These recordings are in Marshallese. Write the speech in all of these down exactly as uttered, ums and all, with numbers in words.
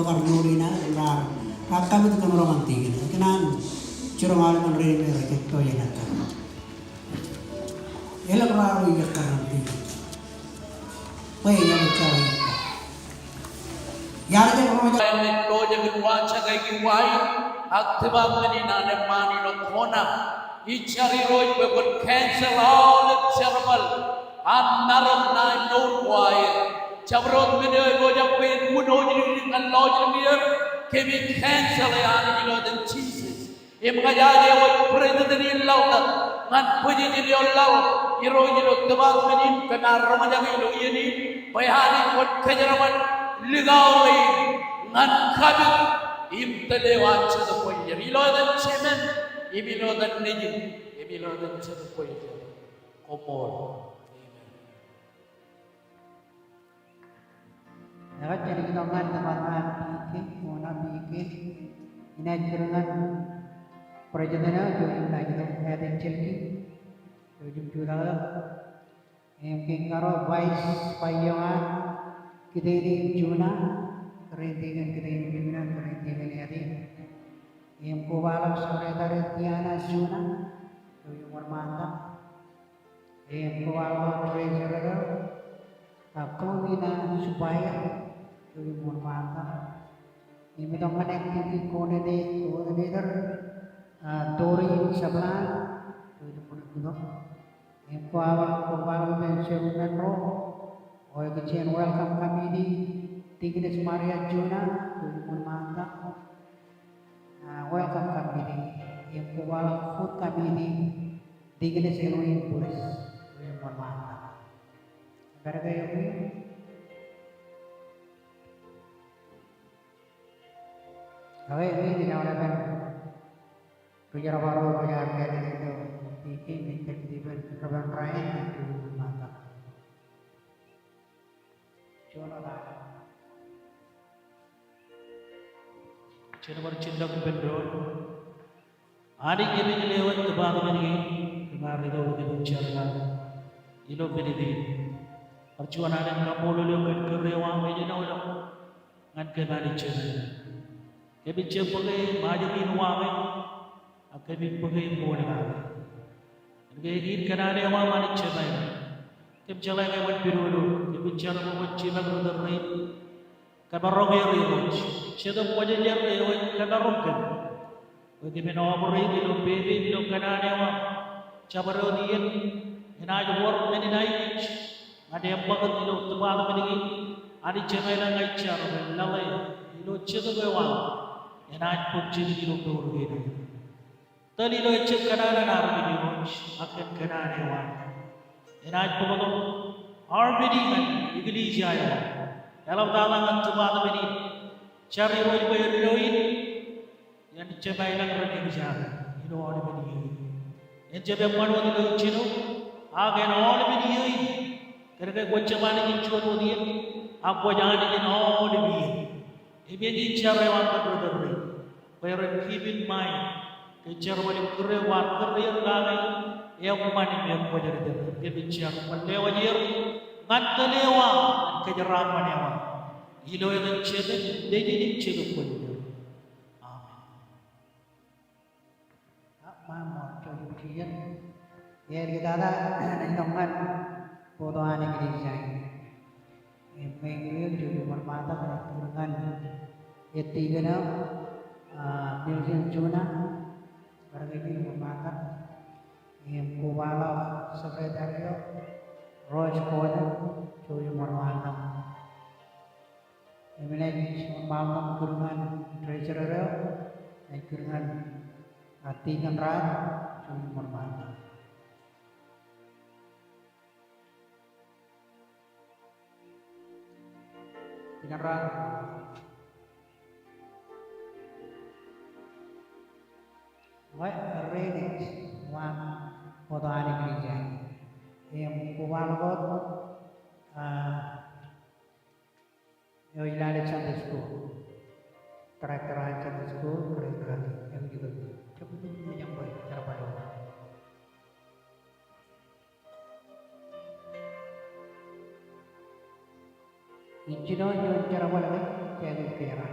Kar mour in aō, raar, raar kapit kōn ro ñan tikōn. Kōn an jiroñ aolepen ro me rej jab to jān kar. Elōñ raar ro ej kar ñan tikōn. Bwe ej kar ñan tikōn. Iar jab ro jab. Āinwōt ro jab in waak jake ej wain, ak department in an eṃṃaan ilo Kona. Ij jar Irooj bwe kwōn cancel aolep jerbal an maroñ ṇae mour ko aer. Jabdewōt men eo ej pojak bwe en wūnooj liklik ñan lọjilñier, kōmij cancel e Anij ilo etan Jisōs. Im ña ij aje wōj president in laḷtak ñan position eo laḷ Irooj ilo department in, kōm ar roñjake ilo iien in, bwe Anij kwōn kōjerbal likao rein ñan kapit im tōl eo an Jetōb Kwōjarjar. Ilo etan Jemān im ilo etan Nejin im ilo etan Jetōb Kwōjarjar. Koṃṃool. Amen. Ekwe, jenaaj itok ñan department P K, Kona P K. Inaaj kūr ñan president eo, jouj im naaj itok Āden Jelkin, jouj im jutak tok. Im kein karo vice eo an, Kitein im Juna, kūr in tikōn Kitein im Juna, kūr in tikōn Āden. Im kobaḷọk secretary Diana Juna, jouj im wōnṃaantak. Im kobaḷọk treasurer, a, Clovina Supair, jouj im wōnṃaantak. Im itok ñan activity coordinator, coordinator, a, Doreen Sablan, jouj im wōnṃaantak. Im kobaḷọk, kobaḷọk ippān chairman ro, eo ikijjien welcome committee, Deaconess Maria Juna, jouj im wōnṃaantak. A, welcome committee, im kobaḷọk food committee, Deaconess Eloise Buris, jouj im wōnṃaantak. Kar ke ewi. Ekwe, ewi, inaaj aolepen ri-jerbal ro rej ar kāālōt ilo P K, Mister Stephen, Reverend Ryan, jouj im wōnṃaantak. Juon wōt ad. Jen bar jilkintok ippān doon. Anij kōmij lewōj department kein, kōm ar itok kōmij jar ñan ilo minit in. Bar juon alen kaṃṃoolol eok kōn kūr eo aṃ ej āinwōt ñan kōm Anij Jemān. Kōmij jab bōk e major in waṃ e, ak kōmij bōk e ṃool kake. Kōn ke in kōṇaan eo aṃ Anij Jemān. Kōm jeḷā ke kwōn pidodo, kōmij jar bwe kwōn jipañ ri tōl rein. Kōmaroñ er Irooj, Jetōb Kwōjarjar eo ej kōmaroñ kōm. Bwe kōmin operate ilo pepe ilo kōṇaan eo aṃ. Jabdewōt iien, enaaj wōr men in aikuj ñan eṃṃakūt ilo department kein. Anij Jemān, ña ij jar bwe laḷ e ilo Jetōb eo aṃ enaaj bōk jikin ilo mour kein. Tōl ilo ejjab kōṇaan an armej Irooj, ak kōn kōṇaan eo aṃ. Enaaj bōktok harmony ñan eklejia eo aṃ. Eḷaptata ñan department in. Jar Irooj bwe ilo in, iien Jemān ren eñjake ilo aolepen iiō in. En jab eṃṃan wōt ilo jino, ak en aolepen iiō in. Kōnke kwō jab Anij in juon wōt iien, ak kwōj Anij in aolep iien. Im ej jar eo aṃ kōn ri tōl rein bwe ren keep in mind ke jerbal im kūr eo kwaar kūr er kake eṃṃan im ekwōjarjar. Kōmij jar bwe kwōn lewōj er ñan tōl eo aṃ, ñan kōjeraaṃṃan eo aṃ. Ilo etan Jemān, Nejin im Jetōb Kwōjarjar. Amen. Aṃ, aṃ, aṃ, jouj im jijet. Āliktata, ej itok ñan bōktok an eklejia in. Im ṃōñā eo, jouj im wōnṃaantak, ej kūr ñan ettiikōn eo, a, Milton Juna, bar ke jouj im wōnṃaantak. Im kobaḷọk secretary eo, Rose Gordon, jouj im wōnṃaantak. Im inaaj wōnṃaantak kūr ñan treasurer eo, inaaj kūr ñan, a, Deacon Raj, jouj im wōnṃaantak. Deacon Raj. Wōt, ren ej waṃ bōktok an eklejia in. Im kobaḷọk wōt, a, Eo ej lale Sunday school. Director an Sunday school, Greg Rati. Eo ej lale. Jab mejaṃ bwe jerbal eo. Ijjino juon jerbal ke, jekōn kōjeraṃ.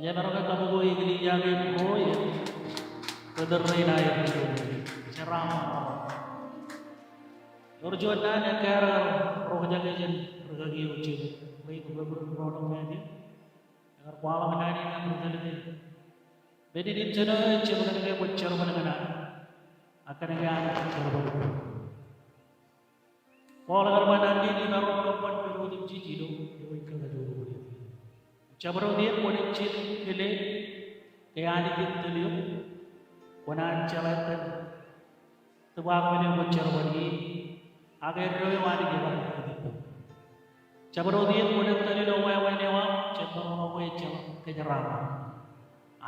Ej maroñ ke kabuñ eklejia kein ro im kōtōr rein aer ilo jeraaṃṃan. Ewōr juon naan eo ekar roñjake jān rūkaki eo jeiū, rej kōpooḷ ro ṇe ñan e. Ekar kwaḷọk naan in ñan ri tōl kein. Men in injen eo ejjab kōnke kwōj jerbal ñan an, ak kōnke an jerbal. Paul ekar ba naan kein imaroñ kōṃṃan men otemjej ilo ewi kōn kōjro. Jabdewōt iien kwōnaaj jijet kile ke Anij ej tōl eok, kwōnaaj jeḷā tōl tūbak men eo kwōj jerbal ie, ak eddo eo Anij ekar kūtittok. Jabdewōt iien kwōnaaj tōl ilo wāween eo aṃ, jab maroñ ke ejjeḷọk kōjeraaṃṃan.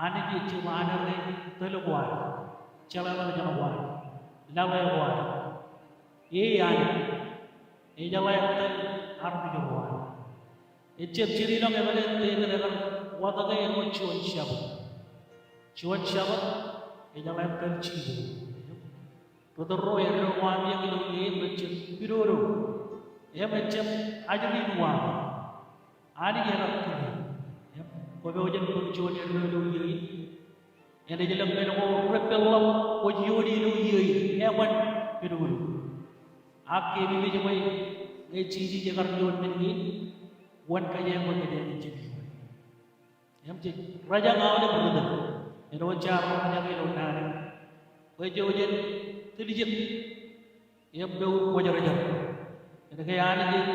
Anij ejjab anerre tōl ko ad, jeḷāḷọkjeṇ ko ad, laḷ eo ko ad. Ej Anij, ejeḷā tōl armej ro ad. Ejjab jidilọk etal eo Devid ekar watōke āinwōt juon shepherd. Juon shepherd, ejeḷā tōl jibu. Ri tōl ro eddo ko aṃ ilo iiō im rejjab pidodo. Im ejjab ajri ilo aṃ. Anij ekar tōl eok. Im kwōpojak bōk juon eddo ilo iiō in. Enaaj lōñ men ko repeḷḷọk kwōj ioon ilo iiō in, eban pidodo. Ak keememej bwe ñe Jisōs ekar ioon men kein, wōn kōjeañ kwōj kōjeañ ijin ioon. Im jej rōjañ aolep ri tōl. Āinwōt jaar roñjake ilo naan in, bwe jej jen tiljek im mour kwōjarjar. Kōnke Anij ej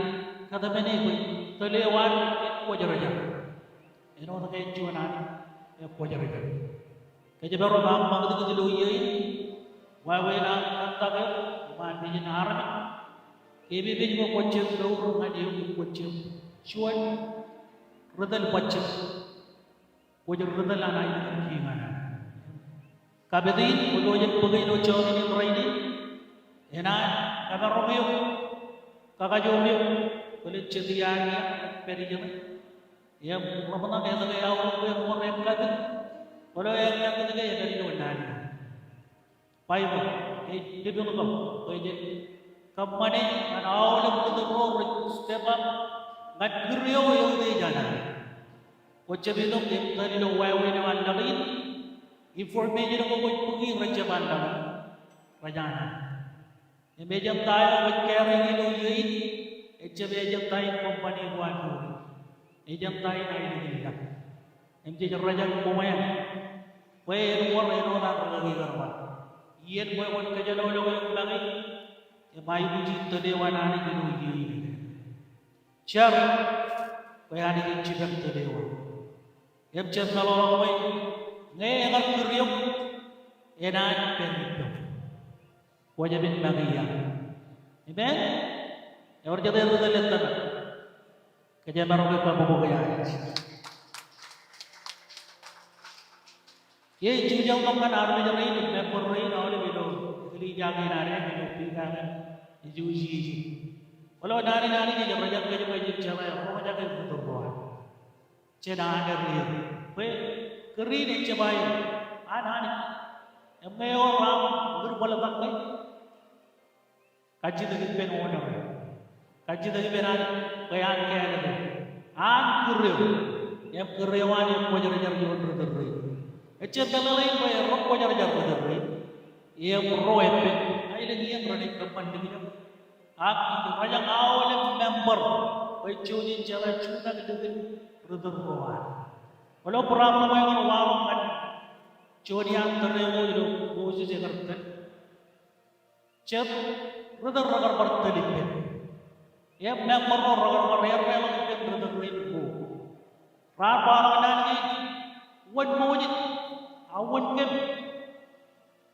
kōtmāne bwe tōl eo an ej kwōjarjar. Āinwōt ke juon Anij ej kwōjarjar. Kōjparok aṃ ṃakūtkūt ilo iiō in, wāween aṃ kōttak eok, iṃaan mejān armej. Keememej bwe kwōj jab mour ñan eok im kwōj jab juon ri tōl bajjek. Kwōj ri tōl an aelōñ in kiiñ an. Kapit in, kwōpojak bōk ilo jọteen in rainin, enaaj kōparok eok, kakajoor eok, kwōle jet iaan ia, pād ijeṇe. Im ḷapḷọk etke aolep bwe ewōr en kapit, kwōlo en kapit ke ej pād ilo naan in. Baibōḷ ej biblical, bwe ej kōṃṃane ñan aolep ri tōl ro rej step up ñan kūr eo eutiej an. Kwōj jab itok im tōl ilo wāween eo an laḷ in, information ko kwōj bōki rej jab an laḷ in, rej an. Im ejen ta eo kwōj carry ilo iiō in, ejjab ejen ta in company ko an ioon. Ejen ta in aelōñ in laḷ. Im jej rōjañ koṃeañ bwe en wōr āinwōt an rūkaki kar ba. Iien bwe kwōn kōjenoḷọk eok laḷ in, im aikuj in tōl eo an Anij ilo iiō in. Jar bwe Anij en jipañ tōl eo an. Ejjab meḷọkḷọk bwe ñe eñin kūr eok, enaaj pād ippem. Kwō jab make ia. Amen. Ewōr jet eo rej tōl ḷọk. Kōjeañ maroñ ke kabbokbok e. Ej jujen ḷọk ñan armej rein, member rein, aolep ilo eklejia kein ad, ilo pika kein, ej jujen. Kwōlo naan in Anij ej rōjañ kōj bwe jen jeḷā roñjake ri tōl ro an. Jen honor er. Bwe kūr in ejjab aer an Anij. Im ñe ewōr aṃ kūr bōltak ke, kajjitōk ippān owner. Kajjitōk ippān an, bwe an kāālōt e. An kūr eo. Im kūr eo an ekwōjarjar ioon ri tōl rein. Ejjab meḷeḷein bwe rekwōjarjar ri tōl rein. Im ro eppān. Aelōñ iien renaaj kōṃṃan likjab. Ak ij rōjañ aolep member bwe jen jeḷā jutak likin ri tōl ro an. Kwōlo problem eo ear waḷọk ñan juon iaan tōre ko ilo Moses ekar tōl. Jet ri tōl rekar bar tōl ippān. Im member ro rekar bar erreḷọk ippān ri tōl rein ko. Raar kwaḷọk naan kein, wōn Moses, a wōn kōm?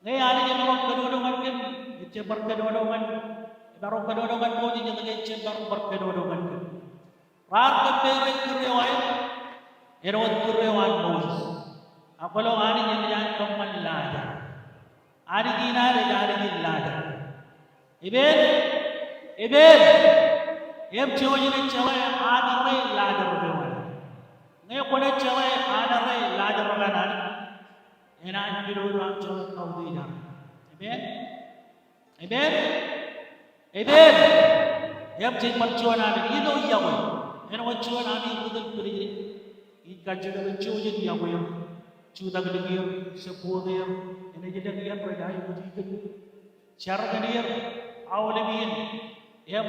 Ñe Anij emaroñ kōnono ñan kōm, ejjab bar kōnono ñan, emaroñ kōnono ñan Moses, etke ejjab bar, bar kōnono ñan kōm? Raar kōmmare kūr eo aer āinwōt kūr eo an Moses. Ak kwōlo Anij enaaj kōṃṃan laajrak. Anij in ad ej Anij in laajrak. Amen. Amen. Im jouj im jeḷā honor e laajrak eo an. Ñe kwōnaaj jeḷā honor e laajrak eo an, enaaj pidodo aṃ jeḷā kautiej armej. Amen. Amen. Amen. Im jej bar juon ami ilo iọkwe. Āinwōt juon ami ri tōl Pilijin. Ij kajjitōk bwe jouj im iọkwe er. Jutak likier, support er. Enaaj lōñ iien rej aikuj ippān. Jar kōn er, aolep iien. Im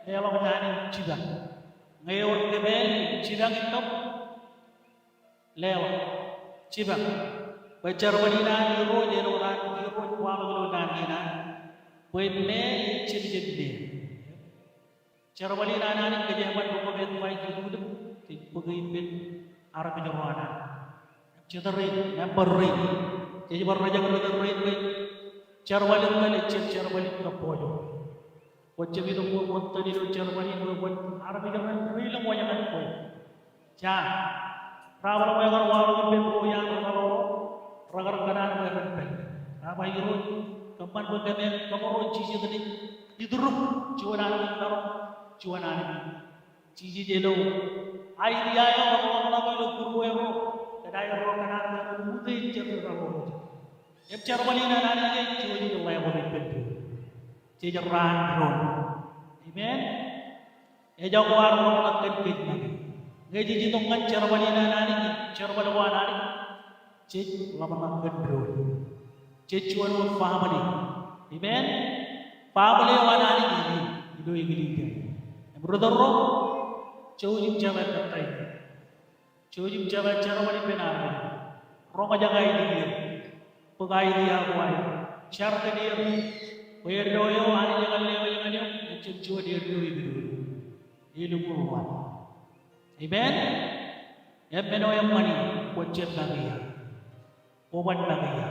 leḷọk naan in jipañ. Ñe ewōr kōpād, jipañ ippem. Leḷọk. Jipañ. Bwe jerbal in an Irooj, āinwōt an Irooj kwaḷọk ilo naan kein an. Bwe me ejjab jab me. Jerbal in an Anij, kōjeañ bar bōk kōm advice ilo lukkuun, jej bōk ippān armej ro an. Jet rein, member rein. Jej bar rōjañ ri tōl rein bwe jerbal in tōl ejjab jerbal in kōppojak. Kwō jab itok bwe kwōn tōl ilo jerbal in bwe kwōn armej ren reilọk wōj ñan kwe. Jar. Problem eo ekar waḷọk ippān ro iaan ri tōl ro, rekar kōṇaan bwe ren pād. Baba Irooj, kōṃṃan bwe kōm, kōmro jijet ilo iturūṃ, juon an maroñ, juon an. Jisōs ilo idea eo rej ḷōmṇak ilo būruō ro, kōn aerro kōṇaan bwe ren utiej jet ri tōl ro. Im jerbal in an Anij ej jouj im ḷeḷọk ippān doon. Jej raan doon. Amen. Ejako ad ḷōmṇak kōn kōj make. Ñe jej itok ñan jerbal in an Anij, jerbal ko an Anij, jej ḷōmṇak kōn doon. Jej juon wōt family. Amen. Family eo an Anij ej ilo eklejia. Im ri tōl ro, jouj im jab ettā. Jouj im jab jerbal ippān armej. Roñjake ainikien. Bōk idea ko aer. Jar kōn er. Bwe eddo eo Anij ekar lewōj ñan eok, ejjab juon eddo epidodo. Elukkuun ḷap. Amen. Im men eo eṃṃan in, kwō jab make ia. Kwō ban make ia.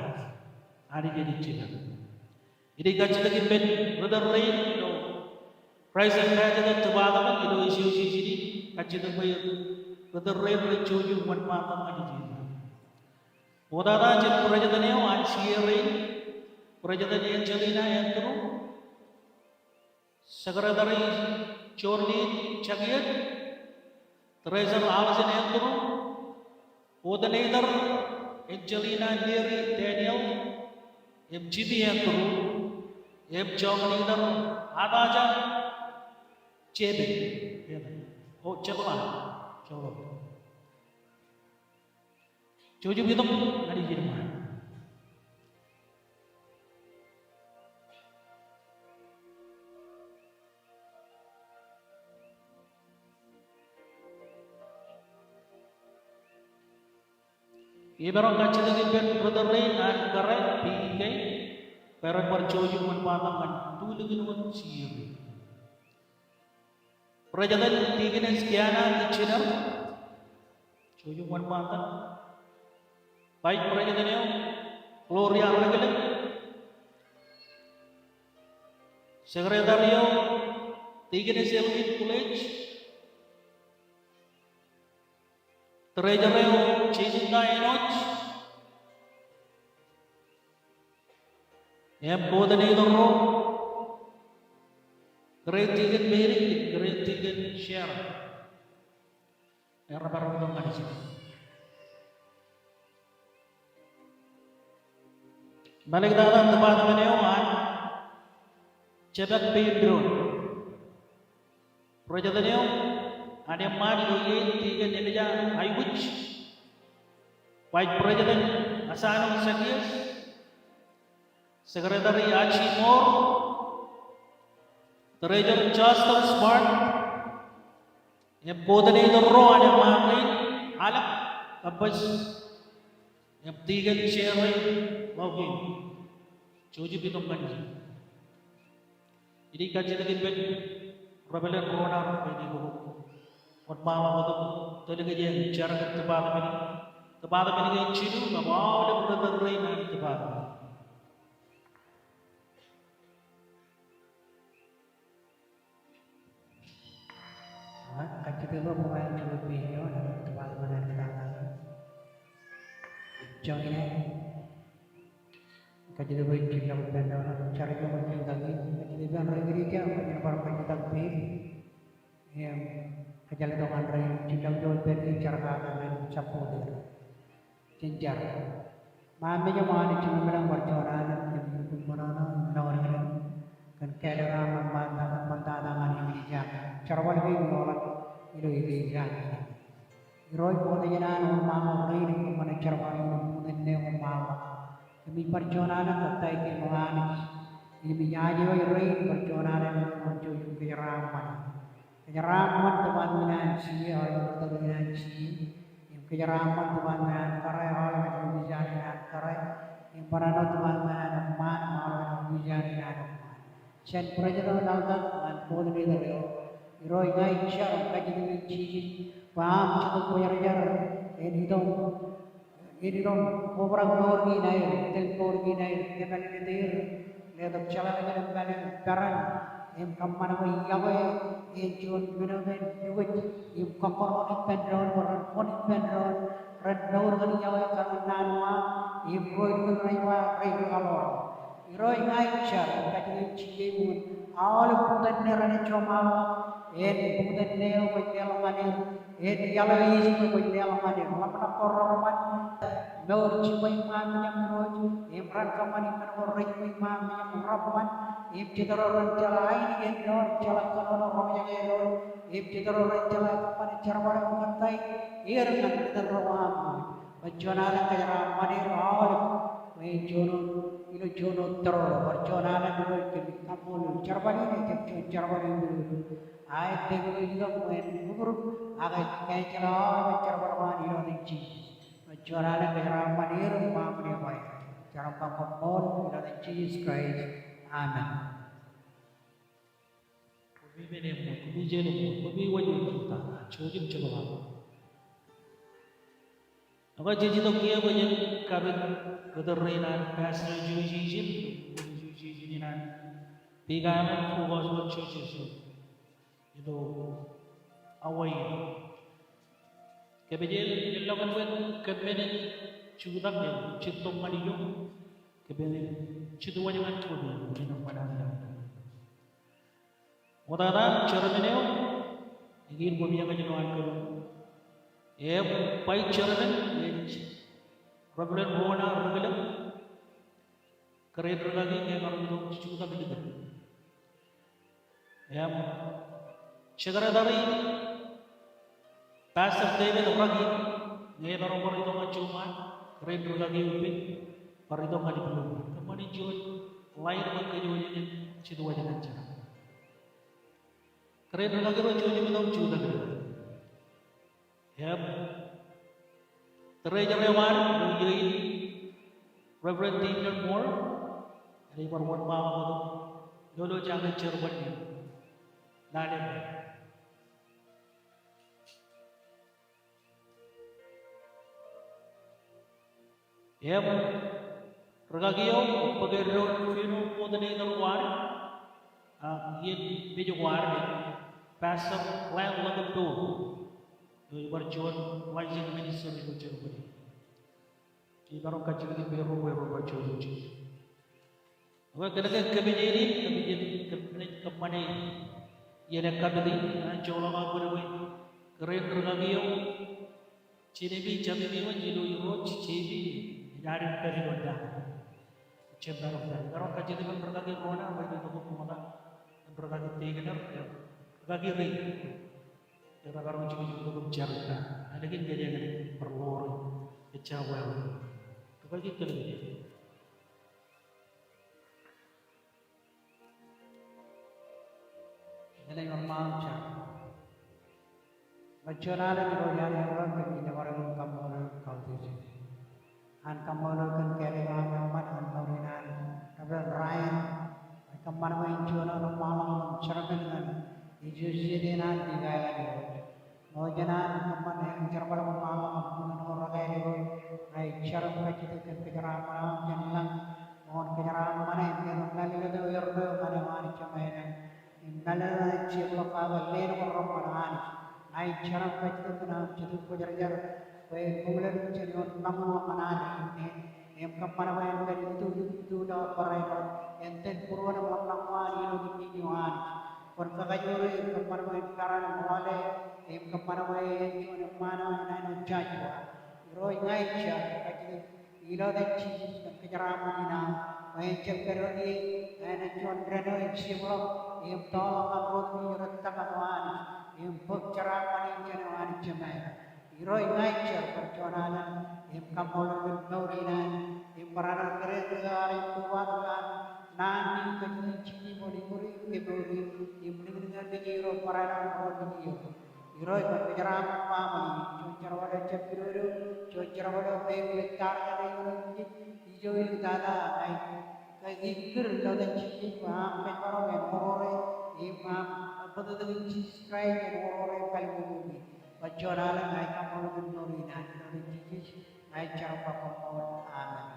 Anij enaaj jipañ. Inaaj kajjitōk ippān ri tōl rein ilo Christ Ambassador Department ilo association in, kajjitōk bwe ri tōl rein rej jouj im wōnṃaantak ñan ijin. Ṃoktata jān president eo an C R A, President Angelina Andrew, Secretary Jorlin Jakiet, Treasurer Alison Andrew, Coordinator Angelina Larry Daniel, im Jimmy Andrew, im joñan leader Ataja Jebe. O, Jebla. Jebla. Jouj im itok ñan ijin ṃaan. Imaroñ kajjitōk ippān ri tōl rein an kōrā, P K, bwe ren bar jouj im wōnṃaantak ñan tulikin wōt C R A. President Deaconess Kiana Kitchener, Jouj im wōnṃaantak. Vice President eo, Gloria Rekelōñ. Secretary eo, Deaconess Elvin Kulej. Treasurer eo, Jacinta Enoch. Im coordinator ro, Great Deacon Mary, Great Deacon Sharon. Ear bar itok ñan ijin. Ṃōktata department eo an Jebak Pein Doon. President eo an eṃṃaan ilo iien, Deacon Elijah Aikuj. Vice President Asano Zacchaeus. Secretary Archie Moore. Treasurer Justin Smart. Im coordinator ro an eṃṃaan rein, Alek Kabbas. Im Deacon Jerry Maukin. Jouj im itok ñan ijin. Inaaj kajjitōk ippān Reverend Rona Rubeni ko wōnṃaanḷọk wōt im tōl kōj jān jar kōn department, department kein jilu, kab aolep ri tōl rein an department. Ak kajjitōk bwe kwōn juon peiṃ eo ñan department an kōtaan. Joñan in, kajjitōk bwe jen jilọk ippān doon, jar eo ej jutak in, kajjitōk ippān ri kōjjitōk, jen bar kajjitōk peiṃ. Im kōjjeḷā tok ñan ri, jilọk ippān jar kake ñan support er. Jen jar. Ṃaan mejaṃ, Anij, jen meḷeḷe bar juon alen im ṃōṇōṇō im ṃōṇōṇō kōn kāālōt eo aṃ ṃōn tata ñan eklejia, jerbal kein ioḷọk ilo eklejia in. Irooj, ṃokta jān an wōnṃaanḷọk rein im kōṃṃane jerbal eo im bōktok ṇe wōnṃaanḷọk. Kōmij bar juon alen kōttāik kōm Anij. Im ij aje waj rein bar juon alen eo rej jouj im kōjeraaṃṃan. Kōjeraaṃṃan department eo an C A, aolep ri tōl rein an C A. Im kōjeraaṃṃan department eo an kōrā, aolep ri tōl rein an kōrā. Im barāinwōt department eo an eṃṃaan, aolep ri tōl rein an eṃṃaan. Jān president, elder, ñan coordinator eo. Irooj, ña ij jar im kajjitōk bwe Jisōs, bwe aṃ Jetōb Kwōjarjar en itok, en itok im kobrak mour kein aer, tōl mour kein aer, kōmālōtlōt er, letok jeḷāḷọkjeṇ im peran, im kōṃṃan bwe yokwe en juon men eo men ukōt, im kōkkoṇoṇo ippān doon, bwe ren kwōn ippān doon, ren mour kōn yokwe kōn naan eo aṃ, im ro ilukkuun rej ba rej kaḷoor. Irooj, ña ij jar im kajjitōk bwe Jisōs, aolep bōktok ṇe ren ejjeḷọk, en bōktok ṇe eo kwōj leḷọk ñan er, en iaḷ eo ej itok kwōj leḷọk ñan er. Ḷōmṇak ko reṃṃan, mour jibwe iṃaan mejaṃ Irooj, im ren kōṃṃani men ko rejibwe iṃaan mejaṃ reṃṃan, im jet ro ren jeḷā ainikien doon, jeḷā kōnono roñjake doon, im jet ro ren jeḷā kōṃṃane jerbal eo im kōttāik er ñan ri tōl ro aṃ. Bar juon alen kōjeraaṃṃan er aolep, bwe en juon, ilo juon wōt tōre, bar juon alen Irooj kōmij kaṃṃoolol jerbal in, ejjab juon jerbal in Irooj. Ak ej tōmak ilo itok bwe en rūkrūk, ak ej kōjeḷā aolep jerbal ko an ilo etan Jisōs. Bar juon alen kōjeraaṃṃan er im ba ñan e bwe, jar im ba koṃṃool ilo etan Jisōs Kraist. Amen. Koṃi men eṃṃool, koṃi jen eṃṃool, koṃi wōj wōj im tata, jouj im jepḷaak. Ak jej itok kiiō bwe jen kapit ri tōl rein an Pastor Association, Association in an Big Island, Fuquoshawott Churches ilo Hawaii. Kōpejel, ejjeḷọk bwe kōm men in jutak im jet itok ñan ijo, kōpejel jet wōj ñan koṃi, men in ṃōṇōṇō. Ṃoktata chairman eo, eñin koṃ iọkwe ilo an kōm. Im vice chairman, ej Reverend Rona Rekelōñ, kōrā in rūkaki, ñe bar itok jutak likūt. Im secretary, Pastor David Raki, ñe ebar bar itok ñan joñan, kōrā in rūkaki eo ippān, bar itok ñan ippān. Kōṃṃani juon ḷain bwe kōj wōj jet wōj ñan jeṇe. Kōrā in rūkaki ro jouj im itok jutak. Im treasurer eo an, ilo iiō in, Reverend Daniel Moore, enaaj bar wōnṃaanḷọk wōt im lolo jañin jerbal in. Lale. Im rūkaki eo, bōk eddoin funeral coordinator ko ad, ak iien mej ko ad, Pastor Glenn Ḷōkōn Toon, eo ej bar juon licensed minister ilo Germany. Imaroñ kajjitōk im erro bwe erro bar juon. Ekwe, kōnke kōmij in, kōmij in, kōmij kōṃṃane iien e committee, an joḷọk aō bōd bwe kōrā in rūkaki eo, jinemi, jamemi wōj ilo Irooj, Jebi, ej ad in pād ilo ta. Jemem bar pād. Imaroñ kajjitōk im rūkaki Rona, rej itok im ṃōta, im rūkaki Tekener, im rūkaki Rei. Emaroñ jiljilimjuonñoul jar ta. Ālikin kōjeañ bar ḷoor ejja wāween. Rūkaki Kōlōnke. Jen wōnṃaanḷọk jar. Bar juon alen Irooj an erro kōm bar kaṃṃoolol kautiej eok. An kaṃṃoolol kōn kāālōt eo aṃ eṃṃan ñan mour in an Reverend Ryan. Ij kōṃṃan bwe en juon wōnṃaanḷọk im chairman ñan association in an Big Island Irooj. Ṃool jān an kōṃṃan, en jerbal wōnṃaanḷọk im bōk ro rekāāl Irooj. Ij jar im kajjitōk kōn kōjeraaṃṃan eo aṃ jān lañ. Ṃool kōjeraaṃṃan eo, im kōjeraaṃṃan eo, eo aṃ Anij Jemem. Im mālōtlōt eo an jibḷọk kake leen ko reṃṃan Anij. Ij jar im kajjitōk kōn aṃ Jetōb Kwōjarjar bwe en bōk ḷọk jān ioon mañuk eo ñan ad inne. Im kōṃṃan bwe en pād itutu, itutu ilo barāinwōt, en tōl būruon im ḷōmṇak ko an ilo kōj eo Anij. Kwōn kakajoor e im kōṃṃan bwe en peran im rọọle, im kōṃṃan bwe en juon eṃṃaan eo an āinwōt Joshua. Irooj, ña ij jar im kajjitōk ilo etan Jisōs kōn kōjeraaṃṃan in aṃ, bwe en jab pād ilo etan juon dān eo ej jibḷọk, im tọọrḷọk ñan ro rej tōmak eo Anij, im bōk jeraaṃṃan in jān eo Anij Jemem. Irooj, ña ij jar bar juon alen im kaṃṃoolol kōn mour in an, im barāinwōt kōrā in rūkaki im kobatok an naan in kajjitōk Jisōs ṃool iṃuri im mour in, im liklikin kōj Irooj barāinwōt ro rej iiō. Irooj, kwōn kōjeraaṃṃan family, juon jerbal eo jab pidodo, juon jerbal eo peiṃ rej tar ñan eō ilo ijo ilo tata, ña ij kūr ilo etan Jisōs bwe aṃ kōjparok en ṃōrore, im aṃ bōtōktōkin Jisōs Kraist en ṃōrore im kalliṃur ṃwiin. Bar juon alen ña ij kaṃṃoolol kōn mour in an, ilo etan Jisōs ña ij jar im ba koṃṃool. Amen.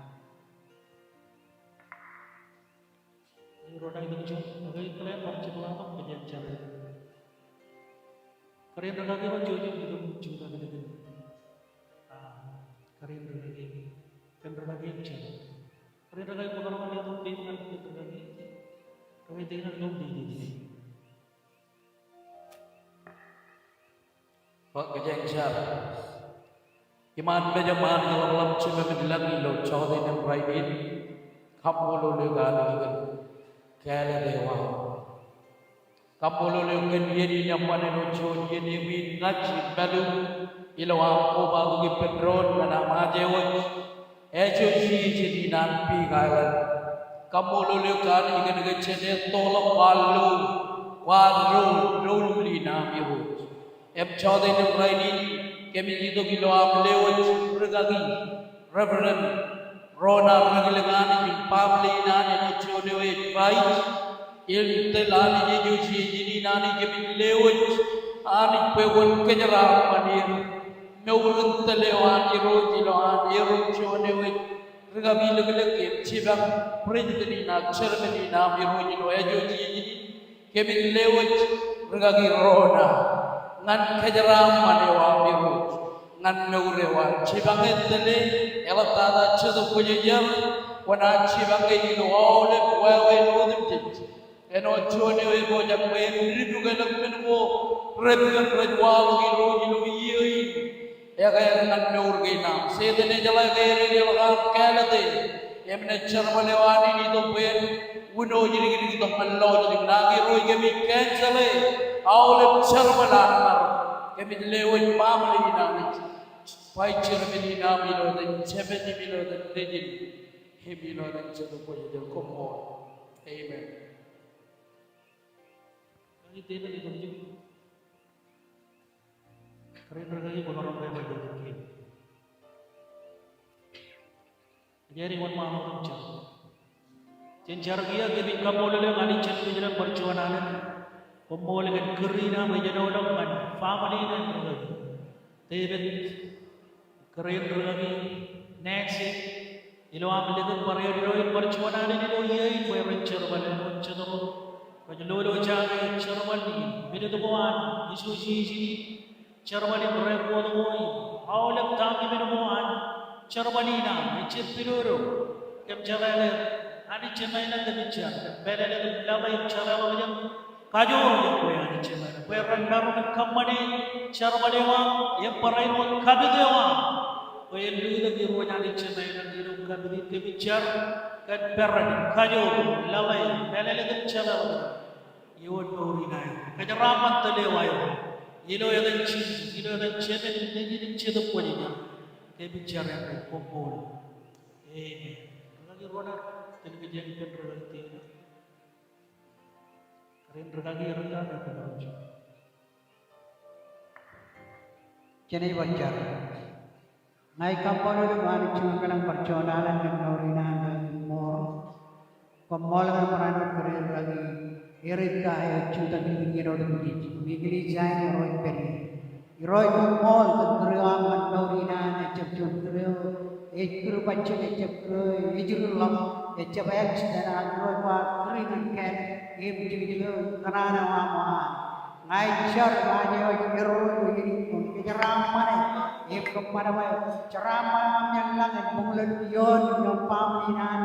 Ro ṇa itok juon, ekwe, ikōṇaan bar jepḷaaktok, kōjeañ jar. Kōrā in rūkaki ro, juon, juon, juon, juon. Ah, kōrā in rūkaki. Kōn rūkaki jar. Kōrā in rūkaki, kwōn bar letok peiṃ ñan kōn rūkaki. Rūkaki Tekener, ilo peiṃ. Bwe kōjeañ jar. Iṃaan mejaṃ, Anij ḷapḷap, Jemem in lañ, ilo jota in im rainin, kaṃṃoolol eok Anij kōn kāālōt eo aṃ. Kaṃṃoolol eok kōn iien in eṃṃan eo ej juon iien ewiin ña ij pād ilo aṃ kobatok ippān doon ñan aṃ ajewōj association in an Big Island. Kaṃṃoolol eok Anij kōn ke jen ettoḷọk kwaar lo, kwaar lo, doulul in aṃ Irooj. Im jota in im rainin kōmij itok ilo aṃ lewōj rūkaki Reverend Rona Reklik Anij im family in an āinwōt juon eo ej vice. Im tōl Anij ej association in Anij kōmij lewōj Anij bwe kwōn kōjeraaṃṃan er. Mour in tōl eo an Irooj ilo an erom juon eo ej rūkaki liklik im jipañ president in ak chairman in aṃ Irooj ilo association in. Kōmij lewōj rūkaki Rona ñan kōjeraaṃṃan eo aṃ Irooj, ñan mour eo an. Jipañ e tōl e, eḷaptata Jetōb Kwōjarjar, kwōnaaj jipañ e ilo aolep wāween otemjej. Āinwōt juon eo epojak bwe en dipukḷọk men ko repen rej waḷọk Irooj ilo iiō in. Ekāāl ñan mour kein aṃ. Setan ejeḷā ke ededeḷọk aṃ kāālōt e. Im ṇe jerbal eo an in itok bwe en uno jidikdik itok ñan lọjilñiñ. Ak Irooj, kōmij cancel e aolep jerbal an ṇa. Kōmij lewōj family in Anij, vice chairman in aṃ ilo etan Jemān im ilo etan Nejin im ilo etan Jetōb Kwōjarjar. Koṃṃool. Amen. Kōrā in rūkaki, kwōmaroñ bwebwenato ke. Jen wōnṃaanḷọk im jar. Jen jar kiiō. Kōmij kaṃṃoolol eok Anij jān kōjro bar juon alen. Koṃṃool kōn kūr in aṃ ej āinwōt ñan family in an rūkaki David, kōrā in rūkaki Nancy, Ilo aṃ likūt bar eddo in bar juon alen ilo iiō in bwe ren jerbal āinwōt Jetro. Kōj lolō jañe jerbal in minit ko an association in, jerbal in record ko in, aolep document ko an jerbal in aṃ, ejjab pidodo. Kōm jeḷāḷọk Anij Jemem ilañ kōmij jar, kōn pālele kōn lale im jeḷāḷọkjeṇ. Kajoor bwe Anij Jemem, bwe ren maroñ in kōṃṃane jerbal eo aṃ im barāinwōt kapit eo aṃ. Bwe en lutōk Irooj Anij Jemem ilo kapit in kōmij jar kōn peran, kajoor, lale, pālele kōn jeḷāḷọkjeṇ. Ioon mour in aer, kōjeraaṃṃan tōl eo aer. Ilo etan Jisōs, ilo etan Jemān, Nejin im Jetōb Kwōjarjar, kōmij jar āinwōt, koṃṃool. Amen. Rūkaki Ronald, tōl kōj jān ippān rūkaki Tina. Kōrā in rūkaki Erika, ej kōnono. Jen bar jar. Ña ij kaṃṃoolol eok Anij Jemem ilañ bar juon alen kōn mour in an rej mour. Koṃṃool kōn barāinwōt kōrā in rūkaki Erika eo ej jutak ilikin iien otemjej im eklejia in Irooj pād ie. Irooj koṃṃool kōn kūr eo aṃ ñan mour in an, ejjab juon kūr eo ej kūr bajjek, ejjab kūr eo ej ri ḷap, ejjab accident, ak Irooj kwaar kūr in kōn kāāl im jiljilimjuonñoul kōṇaan eo aṃ an. Ña ij jar ña ij error ilo iien in, kōn kōjeraaṃṃane im kōṃṃan bwe jeraaṃṃan eo aṃ ñan lañ en buñlọk ioon ioon baaṃle in an,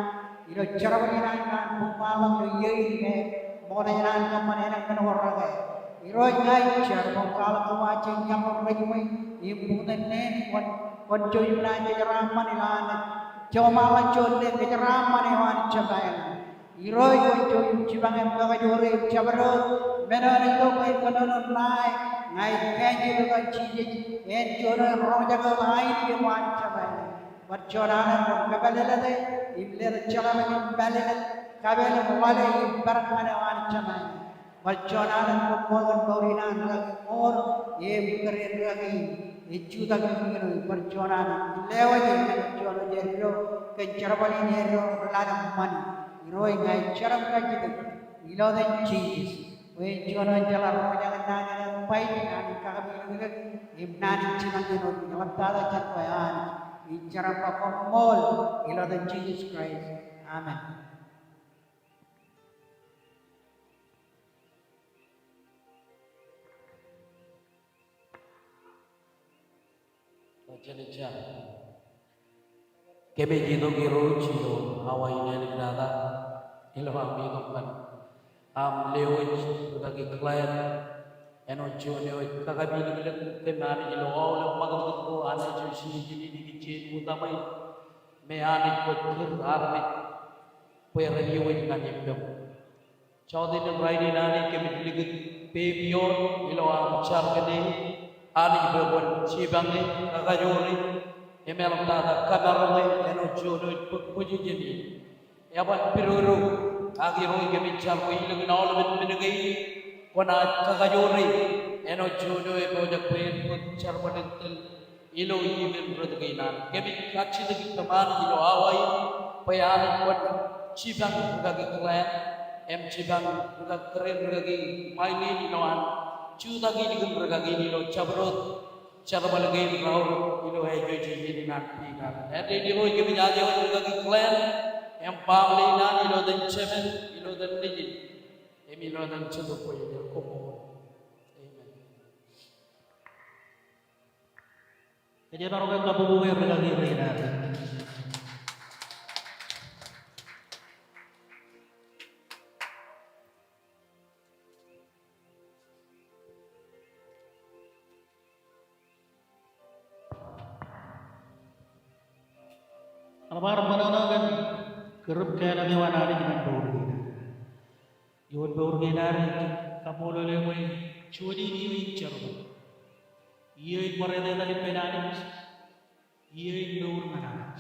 ilo jerbal in an ñan buñmaḷọk ilo iiō in ke ṃokta jān an kōṃṃan elōñ men ko rekā. Irooj ña ij jar bwe kwaar kwaḷọk ke kwaar jañin iọkwe ro rejiṃwe im buñtōn neen, kwōn, kwōn jouj im naaj kōjeraaṃṃan ilowaan, jouṃaanḷọk juon neen kōjeraaṃṃan eo an jebta eo. Irooj kwōn jouj im jipañ im kakajoore im jabdewōt men eo ej itok bwe en kōnono ṇae. Ña ij kajenolọk Jisōs, en juon eo en roñjake wōt aelōñ eo an jebta eo. Bar juon alen kwōn kōpālōtlōt e im letok jeḷā eo ej pālele, kapeel im wāween im pād ñan eo an jebta eo. Bar juon alen koṃṃool kōn mour in an rūkaki Ṃool im kōrā in rūkaki ej jutak ilikin eo, bar juon alen lewōj e, juon eo eddo kōn jerbal in eddo ḷalem ṃani. Irooj ña ij jar im kajjitōk ilo etan Jisōs bwe en juon eo en jeḷā roñjake naan in aer bwaitok, naan in kakapijukjek im naan in jipañ āinwōt eḷaptata jān kwe Anij. Ij jar im ba koṃṃool ilo etan Jisōs Kraist. Amen. Jen jar. Kōmij itok Irooj ilo awa in āliktata, ilo aṃ itok ñan aṃ lewōj rūkaki Glenn āinwōt juon eo ej kakapijukjek kōm Anij ilo aolep ṃakūtkūt ko an association in ikijjien utaṃwe. Im Anij kwōj kūr armej bwe ren iwōj ñan ippaṃ. Jọteen in rainin Anij kōmij likūt peiṃ ioon ilo aṃ jar kōn e Anij bwe kwōn jipañ e, kakajoor e, im eḷaptata kōmaroñ e āinwōt juon eo ej bōk position in. Eban pidodo, ak Irooj kōmij jar bwe ilikin aolepen men kein kwōnaaj kakajoor e āinwōt juon eo epojak bwe en bōk jerbal in tōl ilo iien rot kein an. Kōmij kajjitōk ippaṃ Anij ilo awa in bwe Anij kwōn jipañ rūkaki Glenn im jipañ rūkaki, kōrā in rūkaki Mailin ilo an jutak ilikin rūkaki in ilo jabdewōt jerbal kein raorōk ilo association in an Peter. Āindein Irooj kōmij aje wōj rūkaki Glenn im baaṃle in an ilo etan Jemān, ilo etan Nejin im ilo etan Jetōb Kwōjarjar. Koṃṃool. Amen. Kōjemaroñ ke kabbokbok e rūkaki rein ad. Ña bar ṃōṇōṇō kōn kūrūp kāālōt eo an Anij ñan mour kein ad. Ioon mour kein ad, kaṃṃoolol eok bwe juon in iiō in jerbal. Iiō in bar etetal ippān Anij. Iiō in mour ñan Anij.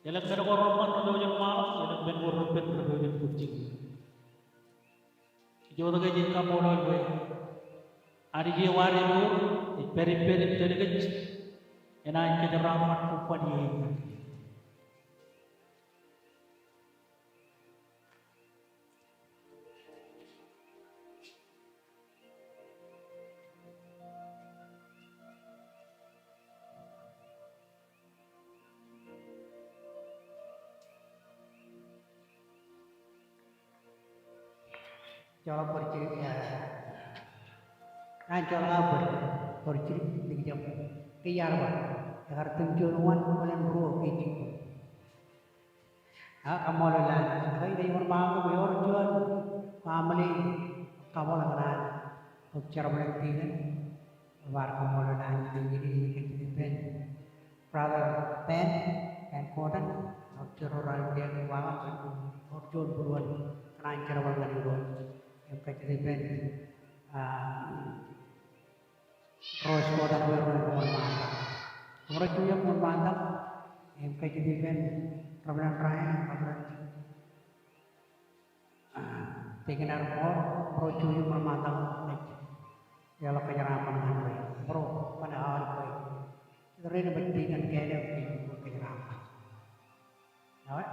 Elōñ men ko reṃṃan rej pojak ṃaanḷọk, elōñ men ko repen rej pojak bōk jikin. Ij wōt ke ij kaṃṃoolol bwe Anij eo an emour ej pād ippān im tōl kōj, enaaj kōjeraaṃṃan kobban iiō in ñan kōj. Joḷọk bōd jidik, eh, naan joḷọk aō bōd, bōd jidik, dik jab, ke iar ba, ekar tōm juon wōn, bōlen būruō, ke jidik. Ak kaṃṃoolol an, ak ij wōnṃaanḷọk ewōr juon family, kaṃṃoolol an, tok jerbal in tikōn, bar kaṃṃoolol an, ij kajjitōk ippān Brother Ben, Ben Gordon, ak jero raar ippān, waḷọk, ewōr juon būruon, kōṇaan jerbal ñan Irooj, im kajjitōk ippān, ah, Rose Gordon, ewōr wōnṃaanḷọk. Im rej jutak wōnṃaanḷọk, im kajjitōk ippān Reverend Ryan, Reverend Tekinarmor, bro, juju ṃōṇōṇō ṃōṇōṇō. Ej leḷọk kōjeraaṃṃan ñan bwe bro, ṃōṇōṇō aolep bwe. Ij ri ṇe bwe tikōn kāālōt ke ej kōjeraaṃṃan. Awe.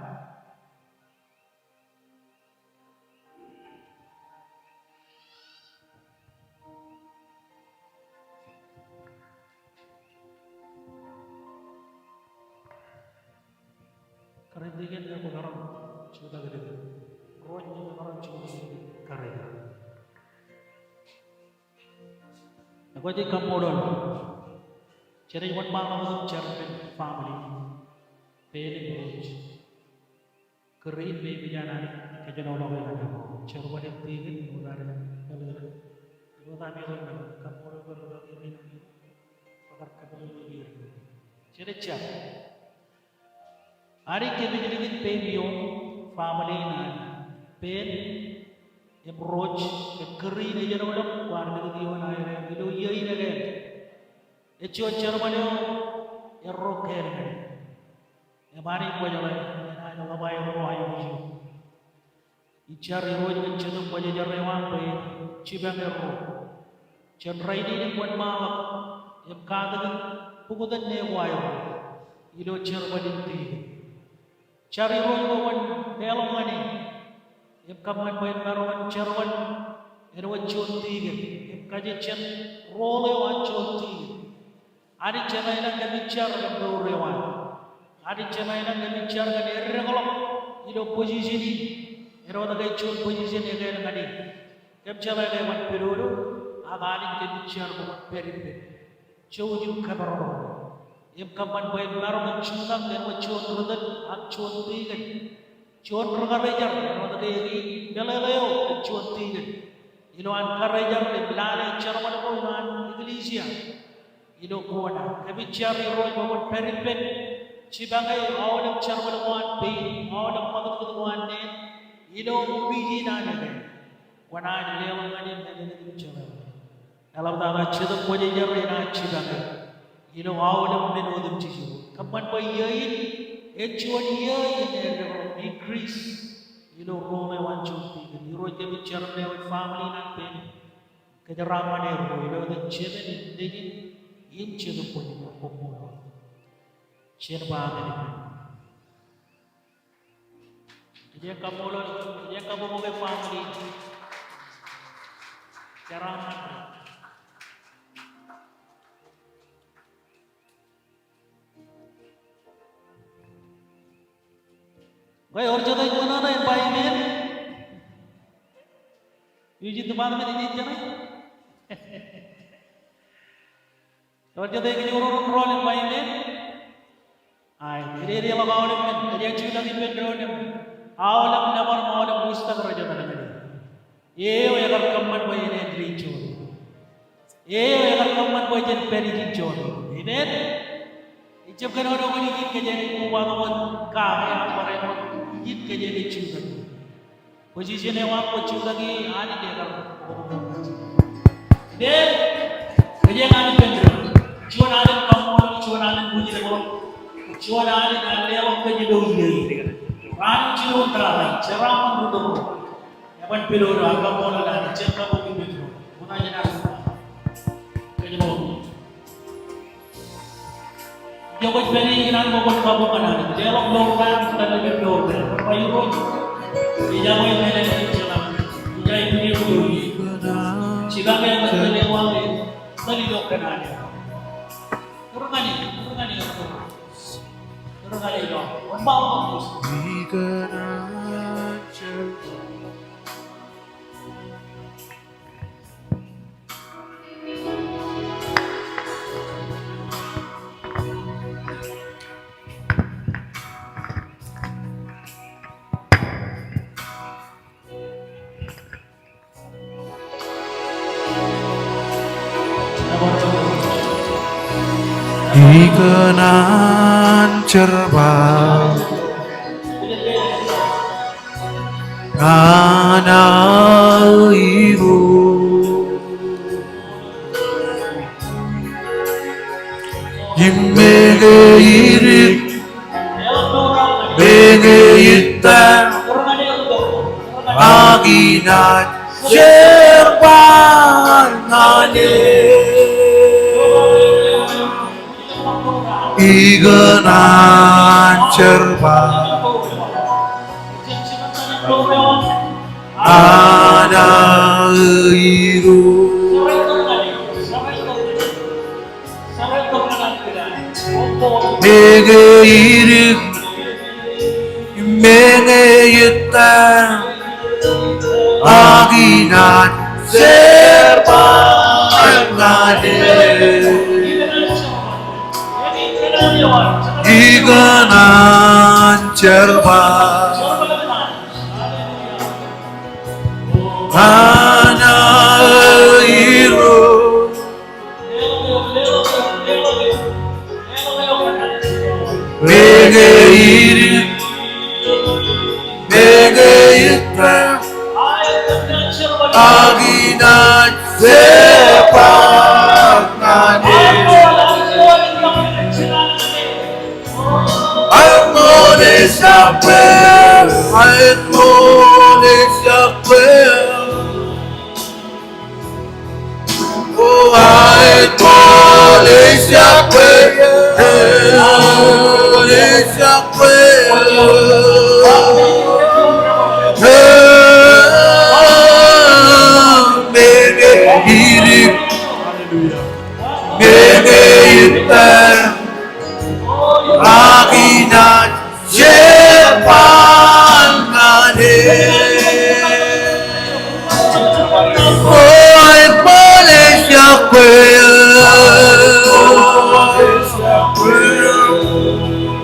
Karitikien eo kwō kar jutak ilikin. Ro eo kwō kar jutak ilikin. Karitik. Ekwe jej kaṃṃoolol. Jenaaj wōnṃaanḷọk tok jar ippān family. Pein im Rose. Kōrā in me ej an Anij kōjenolọk eok. Jerbal in tikōn eo raar ilo. Ilo tami ro me kaṃṃoolol bwe ro raar ilo. Ro kar kapeḷḷọk ilo. Jenaaj jar. Anij kōmij likūt pein eo, family in an, pein im Rose, kōn kōrā in ejenoḷọk kwaar likūt ioon aer ilo iiō in ekāāl. Ej juon jerbal eo erro kāāl ñan. Im Anij kwōjeḷā enaaj ḷap aerro aikuj eok. Ij jar Irooj kōn Jetōb Kwōjarjar eo aṃ bwe en jipañ erro jān rainin im wōnṃaanḷọk im katakin pukot in ṇe ko aerro ilo jerbal in tikōn. Jar Irooj bwe kwōn leḷọk ñan e im kōṃṃan bwe en maroñ in jerbal āinwōt juon tikōn im kajejjet role eo an juon tikōn. Anij jema ilañ kōmij jar kōn mour eo an. Anij jema ilañ kōmij jar kōn eddekḷọk ilo position in. Āinwōt ke juon position ekāāl ñan e. Kōm jeḷā ke eban pidodo, ak Anij kōmij jar bwe kwōn pād ippān. Jouj im kōperodo. Im kōṃṃan bwe en maroñ in jutak āinwōt juon ri tōl ak juon tikōn. Juon ri karejar, āinwōt ke eñin meḷeḷe eo kōn juon tikōn. Ilo an karejar im lale jerbal ko ilo an eklejia. Ilo kōṇaan, kōmij jar Irooj bwe kwōn pād ippān jipañ e aolep jerbal ko an pein, aolep ṃakūtkūt ko an neen, ilo opiij in an ekāāl. Kwōnaaj leḷọk ñan e men in im jeḷā. Eḷaptata Jetōb Kwōjarjar enaaj jipañ e ilo aolep men otemjej. Kōṃṃan bwe iiō in ej juon iiō in eddekḷọk, increase ilo role eo an juon tikōn. Irooj kōmij jar im āinwōt family in an pein. Kōjeraaṃṃan erro ilo etan Jemān im Nejin im Jetōb Kwōjarjar. Koṃṃool. Jen ba amen. Ej kaṃṃoolol, ej kabuñbuñ e family. Jeraaṃṃan. Ke ewōr jete ej ṃōṇōṇō im ba amen? Music department ej jeṇe? Ewōr jete ej kōjro roñ rọọl im ba amen? Aet, ededeḷọk aolep men, kōjeañ jutak ippān doon im aolep nōbar im aolep wisdom rej etal ñan e. Eo ekar kōṃṃan bwe en āindein juon. Eo ekar kōṃṃan bwe jen pād ijin juon. Amen. Ejjab kōnono kōn ijin kōjeañ kobatok wōt kake ak barāinwōt ijin kōjeañ jutak. Position eo aṃ kwōj jutak ie, Anij ekar. Amen. Kōjeañ an ippān doon. Juon alen kaṃṃoolol, juon alen wūjlepḷọk, juon alen leḷọk kōj ilo iiō in. Raan in jinoin tata, jeraaṃṃan ri tōl ro. Eban pidodo, ak kaṃṃoolol Anij, jen kabuñbuñ ippān doon. Ṃokta jān an. Kōj ṃokta. Ijo kwōj pād ie ikōṇaan bwe kwōn kabuñ ñan Anij. Leḷọk ḷoor eo an, tōl ippān ḷoor eo an. Kwōn ba Irooj, ij aikuj meḷeḷe in jeḷā. Ij aikuj meḷeḷe in. Jipañ e kōn meḷeḷe eo aṃ. Tōl ilo kōṇaan eo. Kūr ñan e, kūr ñan e, kūr ñan e ilo. Wōnṃaanḷọk. Ikōṇaan. Ikōṇaan jerbal ñan aō Irooj. Im meñe idik, meñe ittaṃ, ak inaaj jerbal ñan e. Ikōṇaan jerbal ñan aō Irooj. Meñe idik, meñe ittaṃ, ak inaaj jerbal ñan e. Ikōṇaan jerbal ñan aō Irooj. Meñe idik, meñe ittaṃ, ak inaaj jerbal ñan e. Aetmole ejjab kwe, aetmole ejjab kwe. O aetmole ejjab kwe, aetmole ejjab kwe. Meñe idik, meñe ittaṃ, ak inaaj jerbal ñan e. O aetmole ejjab kwe,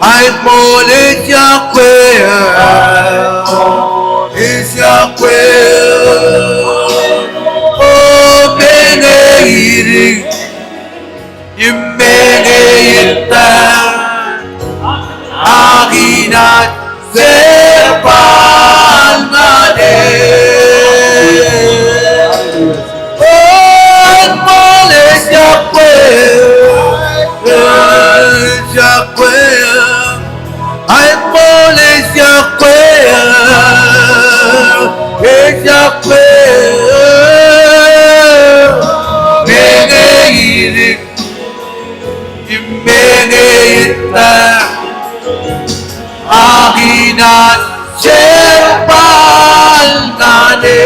aetmole ejjab kwe, ejjab kwe. O meñe idik, im meñe ittaṃ, ak inaaj jerbal ñan e. O aetmole ejjab kwe, ejjab kwe, aetmole ejjab kwe, ejjab kwe. Meñe idik, im meñe ittaṃ, ak inaaj jerbal ñan e.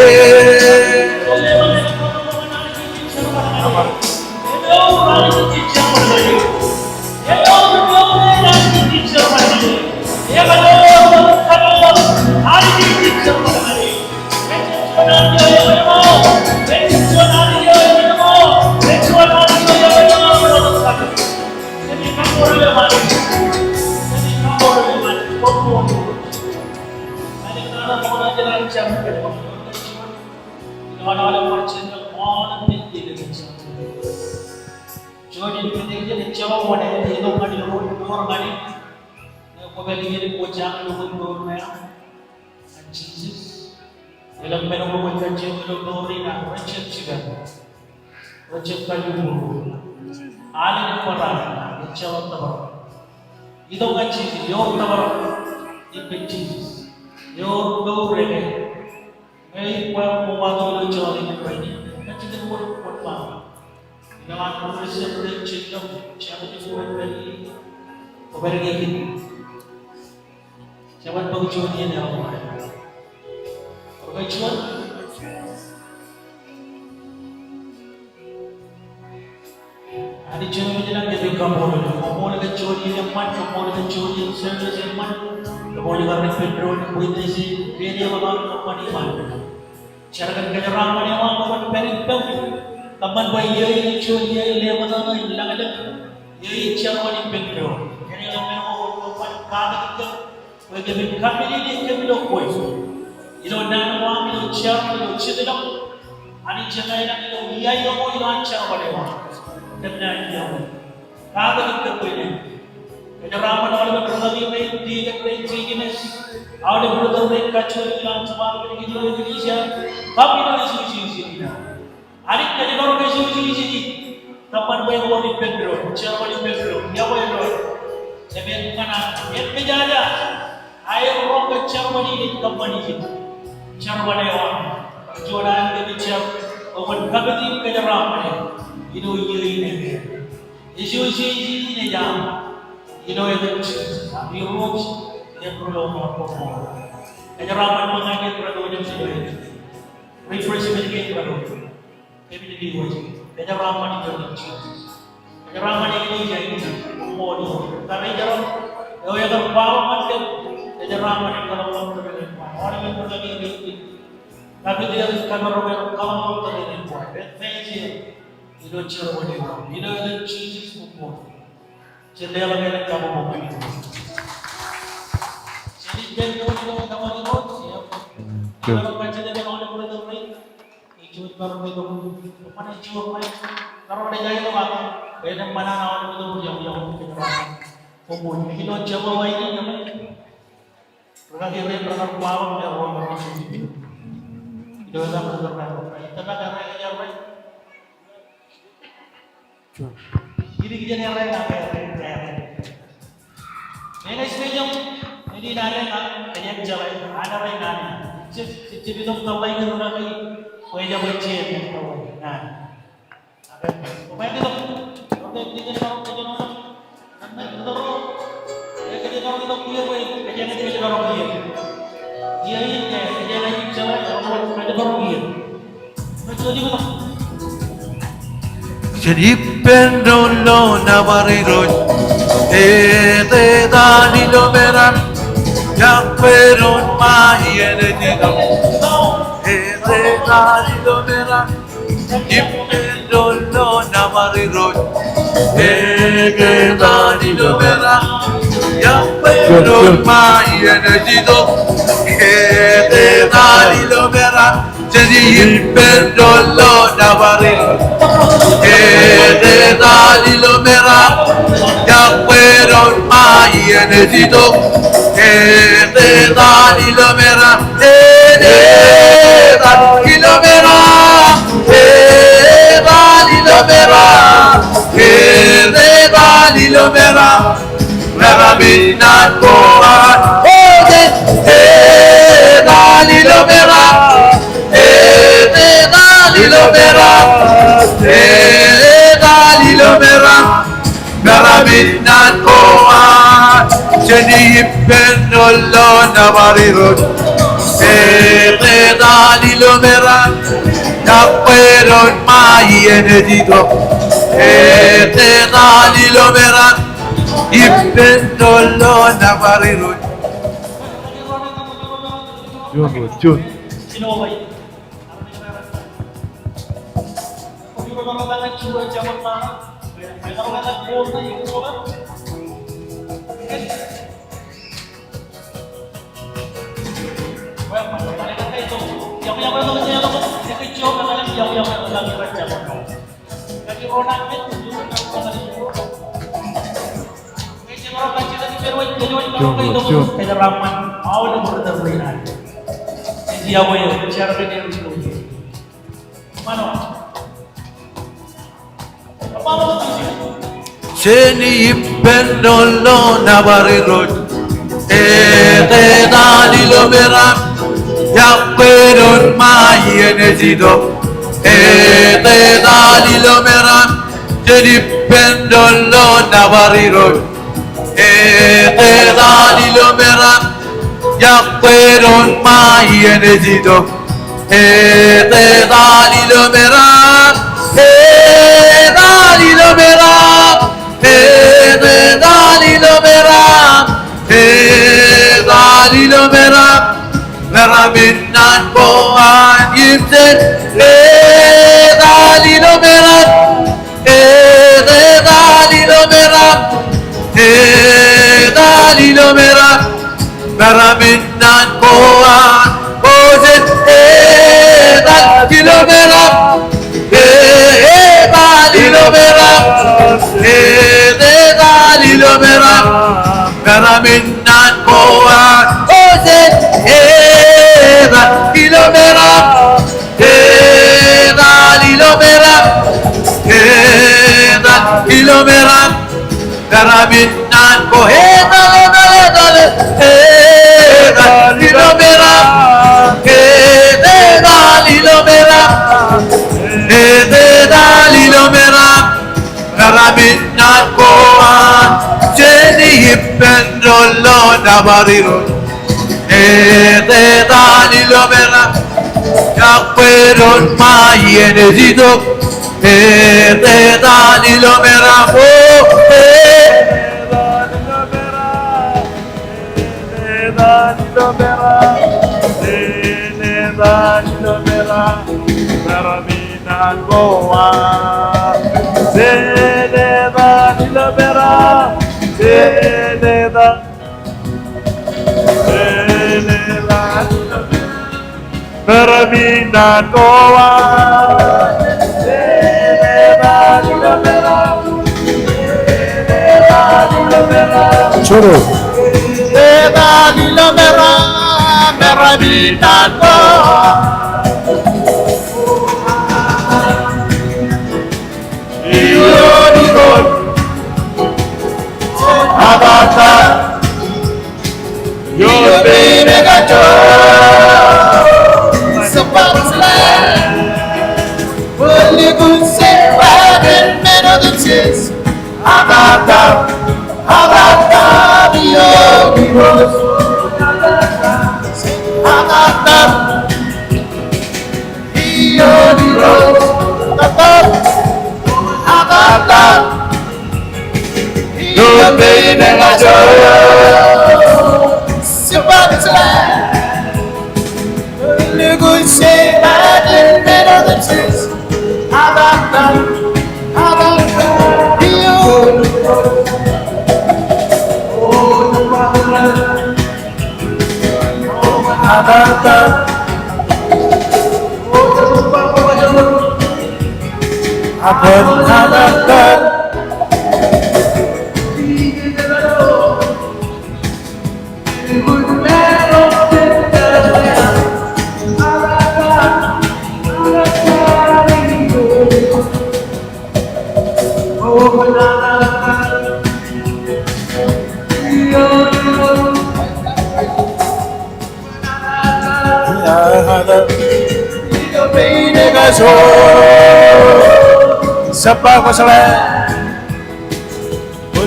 Juon in pād ijin ejjeḷọk wōt ej itok ñan ilo door ñan e, ñe kwōpād iien kwō jañin ilo door eo an Jisōs. Elōñ men ko kwōj kajjioñ ilo door in ak rej jab jipañ, rej jab kalimur. Alen in barāinwōt ejjeḷọk tōprak. Itok ñan Jisōs, ewōr tōprak ippān Jisōs. Ewōr mour ṇe. Ñe ikwe kwō kwaḷọk ilo jota in rainin, kajjitōk wōt kwōn ba, ilo an ri-jab rej jab, jab ej wōt rainin, kwōpād ñan e. Jab bar bōk juon iien eo. Bar bōk juon. Anij Jemem ilañ, kōmij kaṃṃoolol eok. Kaṃṃoolol kōn juon iien eṃṃan, kaṃṃoolol kōn juon iien service eṃṃan. Kaṃṃoolol kōn ri-ippān doon, witness in, radio eo an, kōṃṃan iṃaan. Jar kōn kōjeraaṃṃan eo aṃ, kwōn pād ippām. Kōṃṃan bwe iiō in juon iiō in leṃōṇōṇō im lañlōñ. Iiō in jar wōt ippān doon. Kōn elōñ men ko kwōn kōṃṃan katak ijin. Bwe kōmin kaṃṃoolol eok kōm ilo kwe. Ilo naan eo aṃ, ilo jar, ilo jitḷọk. Anij Jemem ilañ, ilo iiō ko ilo an jerbal eo aṃ. Kōmnaaj iọkwe. Kake tok kōn bwe en. Kōjeraaṃṃan aolepen rūkaki rein, deacon rein, deaconess, aolep ri-tōl rein, kajjojo ilo an jemān eklejia, kab ilo Association in. Anij kōjparok Association in. Kōṃṃan bwe en wōr ippān doon, chairman ippān doon, iọkwe doon. Im en ñan aer mejaja. Aer roñ ke chairman in ej kōṃṃani ijin. Chairman eo aṃ. Juon an kōmij jab bwe kwōn kapit im kōjeraaṃṃane ilo iiō in eo. Association in ej aṃ. Ilo etan Jisōs, aṃ Irooj im Rilọmọọr koṃṃool. Kōjeraaṃṃan ṃōñā kein rej pojak ilo etan. Refreshment kein rej pojak. Kōmij lewōj, kōjeraaṃṃan ilo etan Jisōs. Kōjeraaṃṃan eklejia in, koṃṃool. Kar ijeḷā, eo ekar kwaḷọk ñan kōm, kōjeraaṃṃan im kōḷmānḷọkjeṇ ilo etan. Aolep ri-tōl rein, kapit er, kōmro kōḷmānḷọkjeṇ ilo etan. Ilo chairman eo aṃ, ilo etan Jisōs koṃṃool. Jen leḷọk kabbokbok. Jen ippān doon ilo etan Irooj. Ej juon bar ri-tōl, ej juon bar ri-tōl, ej juon bar ri-tōl, ej juon bar ri-tōl. Koṃṃool, ej ilo jemān aini, ej ilo jemān aini. Rūkaki rein rekar kwaḷọk im roñ ilo etan ri-tōl. Juon. Idik jān errā eo aṃ, errā eo aṃ. Eñin ej pejam, eñin arrā eo aṃ, eñin jeḷā, an errā eo aṃ. Jab, jab itok tōḷḷāik in rūkaki, bwe jab ej jab tōḷḷāik in. Bwe itok, itok, itok, itok, itok. Jān ippān doon lo nōbar Irooj, etetal ilo meram, iọkwe doon ṃae iien ej itok. Etetal ilo meram, ippān doon lo nōbar Irooj. Etetal ilo meram. Iọkwe doon ṃae iien ej itok. Etetal ilo meram. Jān ippān doon lo nōbar Irooj. Etetal ilo meram. Iọkwe doon ṃae iien ej itok. Etetal ilo meram. Etetal ilo meram. Etetal ilo meram. Etetal ilo meram. Meram in an ko an. Etetal ilo meram. Etetal ilo meram. Etetal ilo meram. Meram in an ko an. Jān ippān doon lo nōbar Irooj. Etetal ilo meram. Iọkwe doon ṃae iien ej itok. Etetal ilo meram. Ippān doon lo nōbar Irooj. Juon, juon. Jān ippān doon lo nōbar Irooj. Etetal ilo meram. Iọkwe doon ṃae iien ej itok. Etetal ilo meram. Jān ippān doon lo nōbar Irooj. Etetal ilo meram. Iọkwe doon ṃae iien ej itok. Etetal ilo meram. Etetal ilo meram. Etetal ilo meram. Etetal ilo meram. Meram in an ko an im jān. Etetal ilo meram. Etetal ilo meram. Etetal ilo meram. Meram in an ko an. O jān. Etetal ilo meram. Etetal ilo Meram, etetal ilo meram, meram in naan ko an. O jen, etal ilo meram, etal ilo meram, etal ilo meram, meram in naan ko. Etal, etal, etal, etal ilo meram, etetal ilo meram, etetal ilo meram. Meram in naan ko an, jen ippān doon ḷọk nōbar Irooj. Etetal ilo meram, iọkwe doon ṃae iien ej itok. Etetal ilo meram, o, e. Etetal ilo meram, etetal ilo meram, meram in naan ko an. Etetal ilo meram, etetal, etetal ilo meram. Meram in naan ko an. Joro. Etetal ilo meram, meram in naan ko an. Ioon Irooj. Atattan. Ioon pein ekajoor. Sōṃṃan ḷọk. Lukkuun jet, ḷadik, men otemjej. Atattan. Atattan. Ioon Irooj. Atattan. Ioon Irooj. Atattan. Atattan. Ioon pein ekajoor. Sōṃṃan ḷọk. Lukkuun jet, ḷadik, men otemjej. Atattan. Atattan. Ioon Irooj. Atattan. Atattan. Atattan.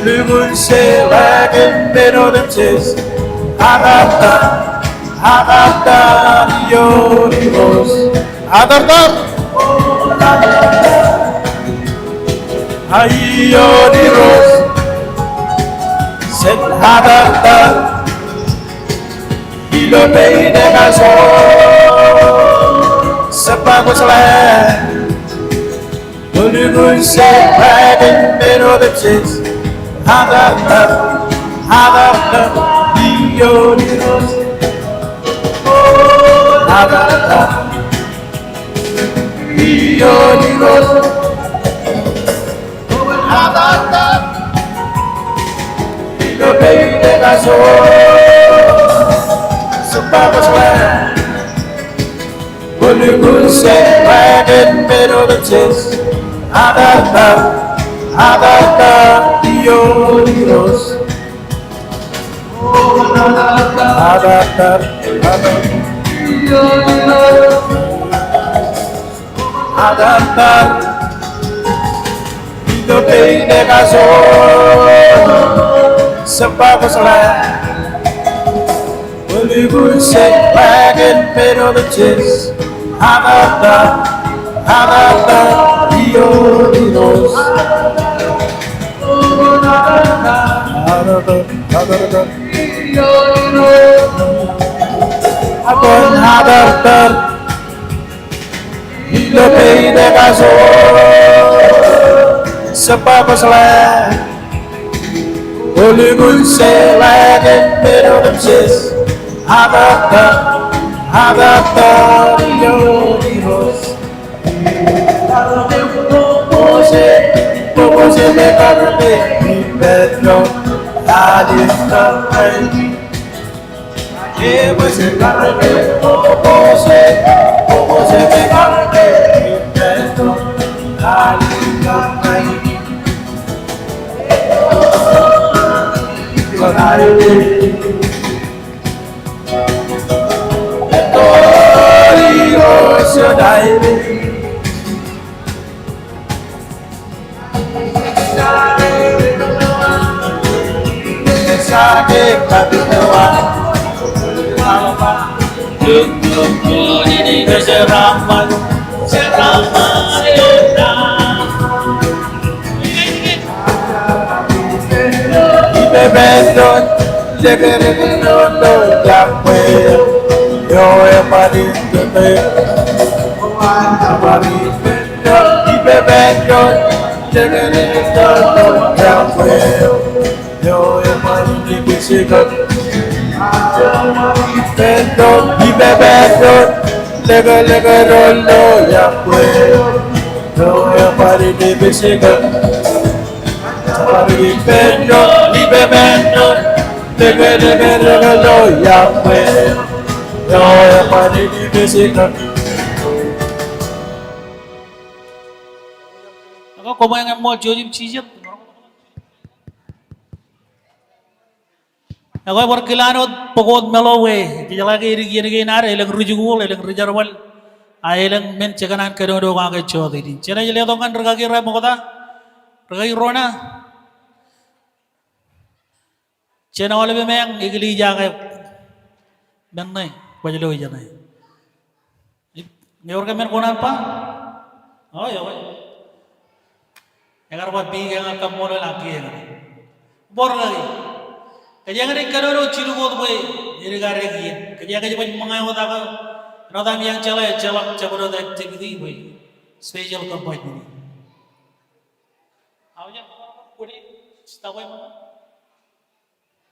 Lukkuun jet, ḷadik, men otemjej. Atattan, atattan, ioon Irooj. Atattan. Ioon Irooj. Jen atattan. Ilo pein ekajoor. Lukkuun jet, ḷadik, men otemjej. Atattan, atattan, ioon Irooj. Atattan. Ioon Irooj. Atattan. Ilo pein ekajoor. Lukkuun jet, ḷadik, men otemjej. Atattan. Atattan. Ioon Irooj. Atattan, atattan. Atattan. Ilo pein ekajoor. Lukkuun jet, ḷadik, men otemjej. Atattan, atattan, ioon Irooj. Atattan, atattan. Atattan, atattan. Ilo pein ekajoor. Lukkuun jet, ḷadik, men otemjej. Atattan, atattan, ioon Irooj. Atattan. Ak koṃ eñin ṃool jouj im jijet. Ekwe bar kilaan wōt bōk wōt meḷo bwe jejeḷā ke edik iien kein ad, elōñ ri-jikuuḷ, elōñ ri-jerbal, a elōñ men jekōṇaan kōnono kake jọteen in. Jenaaj letok ñan rikaki ro ṃokta, rikaki Rona. Jen aolepen eklejia ke men ṇe, kwōj lo ijeṇe. Ñe ewōr ke men kōṇaan ba? O, eo. Ekar ba biki eñin kaṃṃoolol ak kiiō eñin. Bar rikaki. Kōjeañ naaj kōnono jilu wōt bwe edik ad eñin. Kōjeañ kōj baj ṃōñā wōt ak āinwōt ami eañ jeḷā, jeḷā jabdewōt activity bwe special compartment. Aō, jen kōṇaan kwōj stop e.